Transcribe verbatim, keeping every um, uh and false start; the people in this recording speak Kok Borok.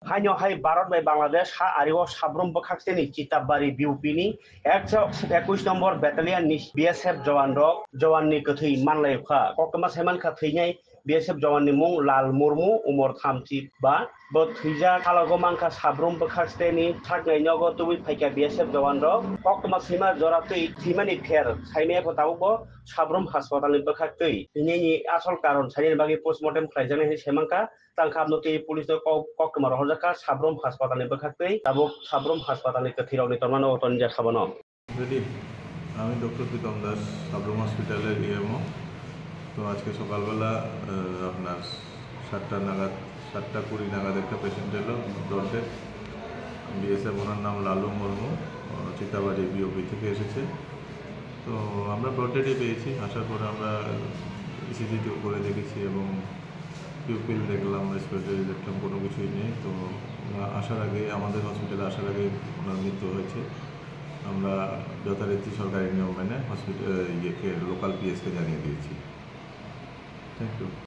Haino hai Bharat bai Bangladesh ha ario sabrum bwkhak sini Chitabari B U P ni ekso ekush nombor battalion ni B S F jawan rok jawan ni kwthwi manlai kha. Koktwma saiman kha thwinai B S F jawan ni mung Lal Murmu, umor thamchi ba. Bo thwijak halogo mankha sabrum bwkhak sini thaknai nogo tubui phaikha B S F jawan rok. Koktwma sima jora twi thwimani pher saimaya kho tabuk bo sabrum haspatal ni bwkhak twi. Thwinai ni asol karon sainani bagwi postmortem khlaijaknai hinwi saimankha. Tangkha abno twi police no kok, koktwma rohorjak kha sabrum haspatal ni bwkhak twi. Tabuk sabrum haspatal ni kwthwi rok ni tormano toni jak kha bono. Ready? আমি ডক্টর প্রীতম দাস, সাবরুম হসপিটালের ইএমও। তো আজকে সকালবেলা আহ, আপনার সাতটা নাগাদ, সাতটা কুড়ি নাগাদ একটা পেশেন্ট এলো, ব্লড ডেথ। বিএসএফ, ওনার নাম লালু মুর্মু, আহ, চিতাবাড়ি বিওপি থেকে এসেছে। তো আমরা ব্লড ডেথই পেয়েছি, আসার পরে আমরা ইসিজিটিও করে দেখেছি এবং পিউপিল দেখলাম, রেসপিরেটরি দেখলাম, কোনো কিছুই নেই। তো ওনার আসার আগে, আমাদের হসপিটালে আসার আগে ওনার মৃত্যু হয়েছে। আমরা যথারীতি সরকারি নিয়ম মেনে হসপিটাল, ইয়েকে, লোকাল পিএসকে জানিয়ে দিয়েছি। Thank you.